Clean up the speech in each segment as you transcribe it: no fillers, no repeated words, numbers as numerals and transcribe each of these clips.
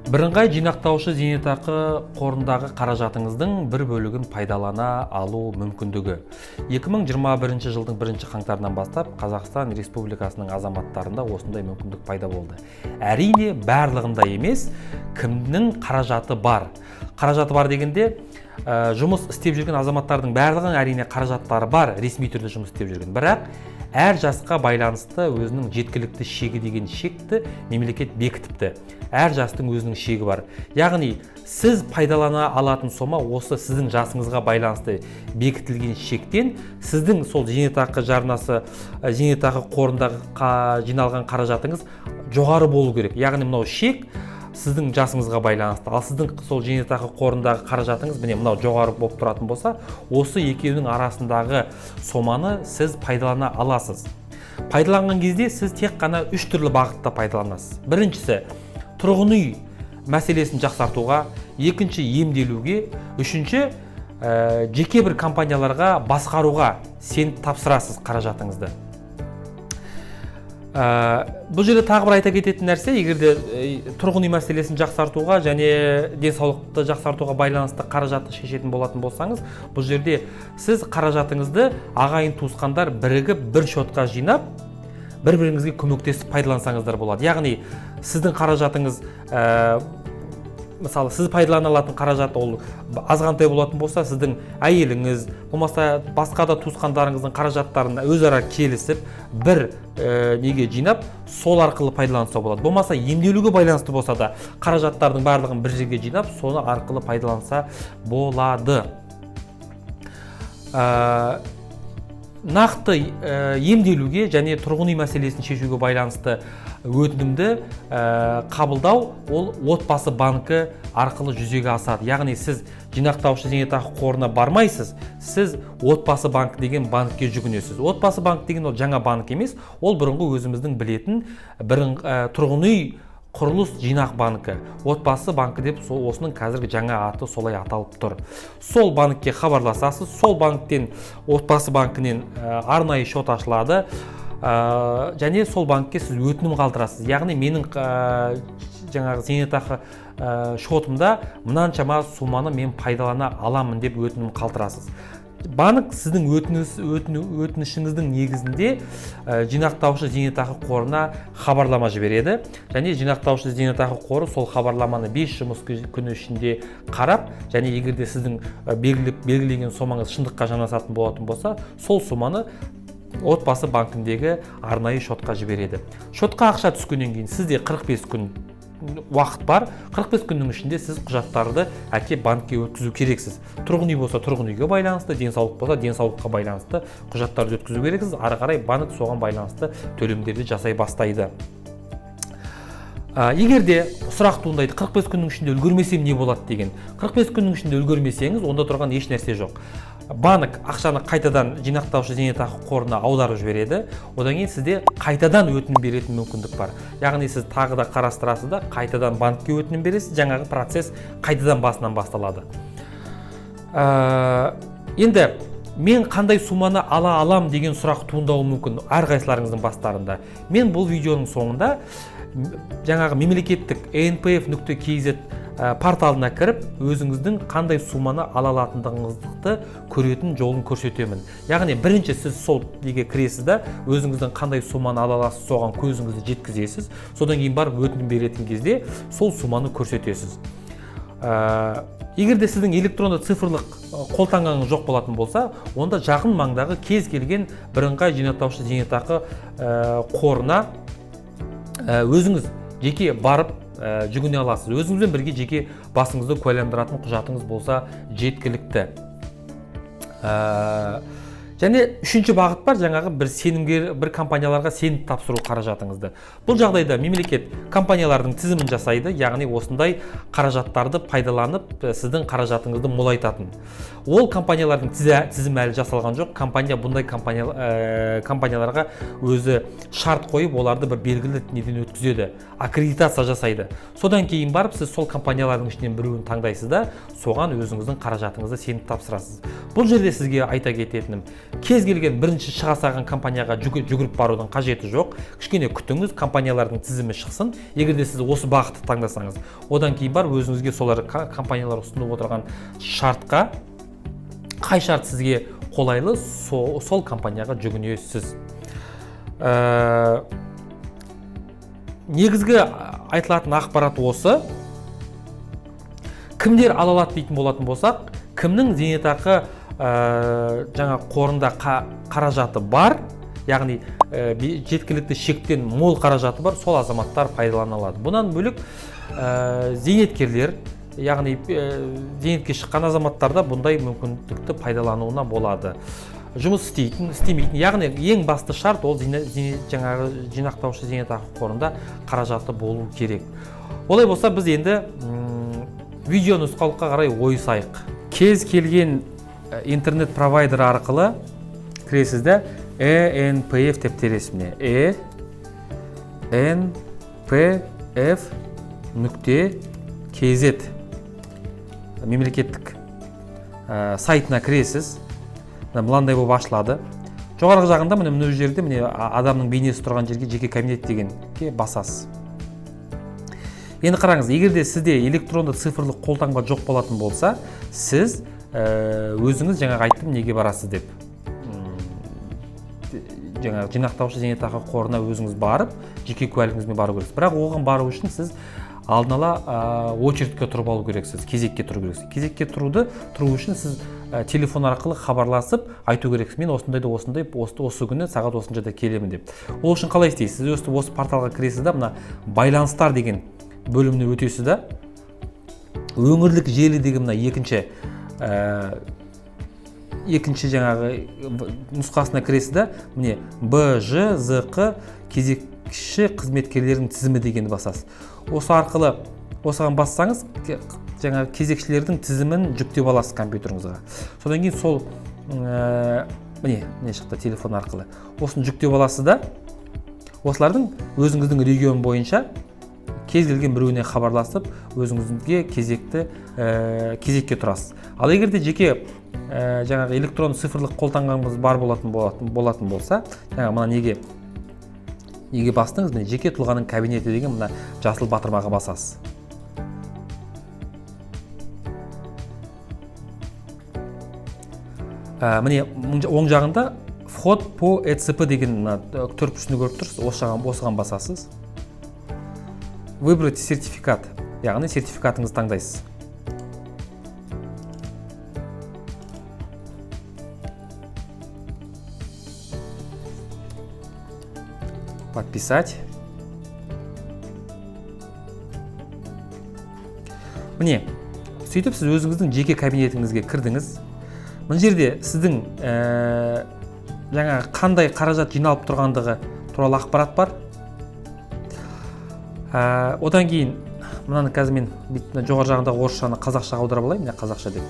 Бірыңғай жинақтаушы зейнетақы қорындағы қаражатыңыздың бір бөлігін пайдалана алу мүмкіндігі. 2021 жылдың 1 қаңтарынан бастап Қазақстан Республикасының азаматтарында осындай мүмкіндік пайда болды. Әрине, барлығында емес, кімнің қаражаты бар. Қаражаты бар дегенде, жұмыс істеп жүрген азаматтардың барлығының, әрине, қаражаттары бар, ресми түрде жұмыс істеп жүрген. Бірақ әр жасқа байланысты өзінің жеткілікті шегі деген шекті мемлекет бекітіпті. Әр жастың өзінің шегі бар. Яғни сіз пайдалана алатын сома осы сіздің жасыңызға байланысты бекітілген шектен сіздің сол зейнетақы жарнасы, зейнетақы қорындағы жиналған қаражатыңыз жоғары болу керек. Яғни мынау шек сіздің жасыңызға байланысты, ал сіздің сол зейнетақы қорындағы қаражатыңыз, міне, мынау жоғары болып тұратын болса, осы екеуінің арасындағы соманы сіз пайдалана аласыз. Пайдаланған кезде сіз тек қана үш түрлі бағытта пайдаланасыз: біріншісі – тұрғын үй мәселесін жақсартуға, екінші – емделуге, үшінші – жеке бір компанияларға басқаруға сеніп тапсырасыз қаражатыңызды. Бұл жерде тағы бір айта кететін нәрсе: егер де тұрғын үй мәселесін жақсартуға және денсаулықты жақсартуға байланысты қаражатты шешетін болатын болсаңыз, бұл жерде сіз қаражатыңызды ағайын туысқандар бірігіп, бір шотқа жинап, бір біріңізге көмектесіп пайдалансаңыздар болады. Яғни сіздің қаражатыңыз, мысалы, сіз пайдалана алатын қаражат ол азғантай болатын болса, сіздің әйеліңіз болмаса басқа да туысқандарыңыздың қаражаттарын өзара келісіп, бір неге жинап, сол арқылы пайдаланса болады. Болмаса емделуге байланысты болса да, қаражаттардың барлығын бір жерге жинап, соны арқылы пайдаланса болады. Нақты емделуге және тұрғын үй мәселесін шешуге байланысты өтінімді қабылдау ол Отбасы банкі арқылы жүзеге асады. Яғни сіз жинақтаушы зейнетақы қорына бармайсыз, сіз Отбасы банк деген банкке жүгінесіз. Отбасы банк деген ол жаңа банк емес, ол бұрынғы өзіміздің білетін тұрғын үй құрылыс жинақ банкі. Отбасы банкі деп сол осының қазіргі жаңа аты солай аталып тұр. Сол банкке хабарласасыз, сол банктен, Отбасы банкінен арнайы шот ашылады және сол банкке сіз өтінім қалдырасыз. Яғни менің жаңағы зейнетақы шотымда мынаншама сумманы мен пайдалана аламын деп өтінім қалдырасыз. Банк сіздің өтінішіңіздің негізінде жинақтаушы зейнетақы қорына хабарлама жібереді және жинақтаушы зейнетақы қоры сол хабарламаны 5 жұмыс күні ішінде қарап және егер де сіздің белгіленген сомаңыз шындыққа жанасатын болатын болса, сол соманы Отбасы банкіндегі арнайы шотқа жібереді. Шотқа ақша түскеннен кейін сізде 45 күн уақыт бар. 45 күннің ішінде сіз құжаттарды әкеп банкке өткізу керексіз. Тұрғын үй болса, тұрғын үйге байланысты, денсаулық болса, денсаулыққа байланысты құжаттарды өткізу керексіз. Ары қарай банк соған байланысты төлемдерді жасай бастайды. Егер де сұрақ туындайды, 45 күннің ішінде үлгермесем не болады деген. 45 күннің ішінде үлгермесеңіз, онда тұрған еш нәрсе жоқ. Банк ақшаны қайтадан жинақтаушы зейнетақы қорына аударып жібереді. Одан кейін сізде қайтадан өтінім беретін мүмкіндік бар. Яғни сіз тағы да қарастырасыз да, қайтадан банкке өтінім бересіз, жаңағы процесс қайтадан басынан басталады. Енді мен қандай сумманы ала алам деген сұрақ туындауы мүмкін әрқайсыларыңыздың бастарында. Мен бұл видеоның соңында жаңағы мемлекеттік npf.kz порталына кіріп, өзіңіздің қандай сумманы ала алатындығыңызды көретін жолын көрсетемін. Яғни бірінші сіз сол неге кіресіз да, өзіңіздің қандай сумманы ала аласыз, соған көзіңізді жеткізесіз. Содан кейін барып өтінім беретін кезде сол сумманы көрсетесіз. Егер де сіздің электронды цифрлық қолтаңбаңыз жоқ болатын болса, онда жақын маңдағы кез келген бірыңғай жинақтаушы зейнетақы қорына өзіңіз жеке барып, жүгіне аласыз. Өзіңізбен бірге жеке басыңызды куәландыратын құжатыңыз болса, жеткілікті. Және үшінші бағыт бар: жаңағы бір сенімгер бір компанияларға сеніп тапсыру қаражатыңызды. Бұл жағдайда мемлекет компаниялардың тізімін жасайды, яғни осындай қаражаттарды пайдаланып, сіздің қаражатыңызды молайтатын. Ол компаниялардың тізімі әлі жасалған жоқ. Компания бұндай компанияларға өзі шарт қойып, оларды бір белгілі неден өткізеді, аккредитация жасайды. Содан кейін барып сіз сол компаниялардың ішінен біреуін таңдайсыз да, соған өзіңіздің қаражатыңызды сеніп тапсырасыз. Бұл жерде сізге айта кететінім Кез келген бірінші шыға салған компанияға жүгіріп барудың қажеті жоқ. Кішкене күтіңіз, компаниялардың тізімі шықсын. Егер де сіз осы бағытты таңдасаңыз, одан кейін барып өзіңізге солар компаниялар ұсынып отырған шартқа, қай шарт сізге қолайлы, сол компанияға жүгінесіз. Негізгі айтылатын ақпарат осы. Кімдер ала алады дейтін болатын болсақ, кімнің зейнетақы жаңа қорында қаражаты бар, яғни жеткілікті шектен мол қаражаты бар, сол азаматтар пайдалана алады. Бұдан бөлек, зейнеткерлер, яғни зейнетке шыққан азаматтар да бұндай мүмкіндікті пайдалануына болады. Жұмыс істейтін, істемейтін, яғни ең басты шарт ол жаңағы жинақтаушы зейнетақы қорында қаражаты болу керек. Олай болса, біз енді видео нұсқаулыққа қарай ойысайық. Кез келген интернет провайдер арқылы кіресіз де, ЕНПФ деп тересіз. Міне, ENPF.kz мемлекеттік сайтына кіресіз. Мына мынандай болып ашылады. Жоғарғы жағында, міне, мына жерде, міне, адамның бейнесі тұрған жерге, жеке кабинет дегенге басасыз. Енді қараңыз, егер де сізде электронды цифрлық қолтаңба жоқ болатын болса, сіз өзіңіз жаңағы айттым неге барасыз деп. Жаңағы жинақтаушы зейнетақы қорына өзіңіз барып, жеке куәлігіңізбен бару керексіз. Бірақ оған бару үшін сіз алдын ала очередь ке тұрып алу керексіз, кезекке тұру керексіз. Кезекке тұру үшін сіз телефон арқылы хабарласып айту керексіз: мен осындай да осындай, осы күні сағат осыншада келемін деп. Ол үшін қалай істейсіз? Сіз өстіп осы порталға кіресіз да, мына байланыстар деген бөліміне өтесіз да, өңірлік желі деген мына екінші жаңағы нұсқасына кіресіз да, міне, БЖЗҚ кезекші қызметкерлердің тізімі дегенді басасыз. Осы арқылы осыған бассаңыз, жаңағы кезекшілердің тізімін жүктеп аласыз компьютеріңізге. Содан кейін сол міне шықты телефон арқылы. Осыны жүктеп аласыз да, осылардың өзіңіздің регион бойынша кез келген біреуіне хабарласып, өзіңізге кезекке тұрасыз. Ал егер де жеке жаңағы электронды цифрлық қолтаңбаңыз бар болатын болса, жаңағы мына неге бастыңыз, міне, жеке тұлғаның кабинеті деген мына жасыл батырмаға басасыз. Міне, оң жағында вход по ЭЦП деген мына төрт бұрышты көріп тұрсыз, осыған басасыз. Выбрать сертификат, яғни сертификатыңызды таңдайсыз. Подписать. Міне, сөйтіп сіз өзіңіздің жеке кабинетіңізге кірдіңіз. Мына жерде сіздің жаңағы қандай қаражат жиналып тұрғандығы туралы ақпарат бар. Одан кейін мынаны қазір мен бүйтіп мына жоғары жағындағы орысшаны қазақшаға аударып алайын, міне, қазақша деп.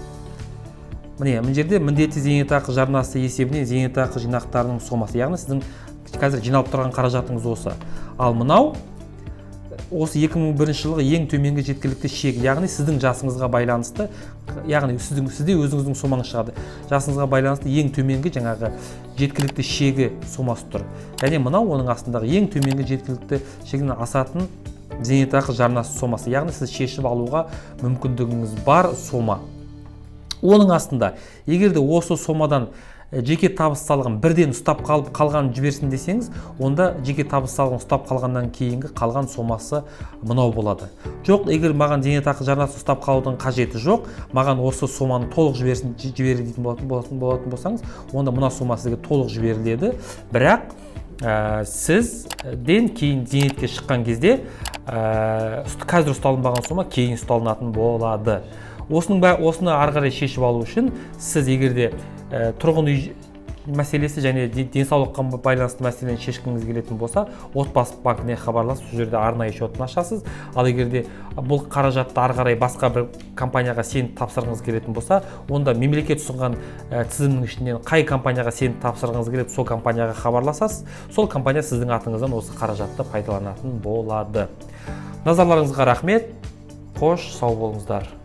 Міне, мына жерде міндетті зейнетақы жарнасы есебінен зейнетақы жинақтарының сомасы, яғни сіздің қазір жиналып тұрған қаражатыңыз осы. Ал мынау осы 2001 жылғы ең төменгі жеткілікті шек, яғни сіздің жасыңызға байланысты, яғни сізде өзіңіздің сомаңыз шығады. Жасыңызға байланысты ең төменгі жаңағы жеткілікті шегі сомасы тұр. Және мынау оның астындағы ең төменгі жеткілікті шегінен асатын зейнетақы жарнасы сомасы, яғни сіз шешіп алуға мүмкіндігіңіз бар сома. Оның астында егер де осы сомадан жеке табыс салығын бірден ұстап қалып қалғанын жіберсін десеңіз, онда жеке табыс салығын ұстап қалғаннан кейінгі қалған сомасы мынау болады. Жоқ, егер маған зейнетақы жарнасын ұстап қалудың қажеті жоқ, маған осы соманы толық жіберсін, жібер дейтін болатын болсаңыз, онда мына сома сізге толық жіберіледі. Бірақ сізден кейін зейнетке шыққан кезде, қазір ұсталынбаған сома кейін ұсталынатын болады. Осыны ары қарай шешіп алу үшін сіз егер де тұрғын үй мәселесі және денсаулыққа байланысты мәселені шешкіңіз келетін болса, Отбасы банкіне хабарласып, сол жерде арнайы счетын ашасыз. Ал егер де бұл қаражатты ары қарай басқа бір компанияға сеніп тапсырғыңыз келетін болса, онда мемлекет ұсынған тізімнің ішінен қай компанияға сеніп тапсырғыңыз келеді, сол компанияға хабарласасыз. Сол компания сіздің атыңыздан осы қаражатты пайдаланатын болады. Назарларыңызға рахмет. Қош, сау болыңыздар.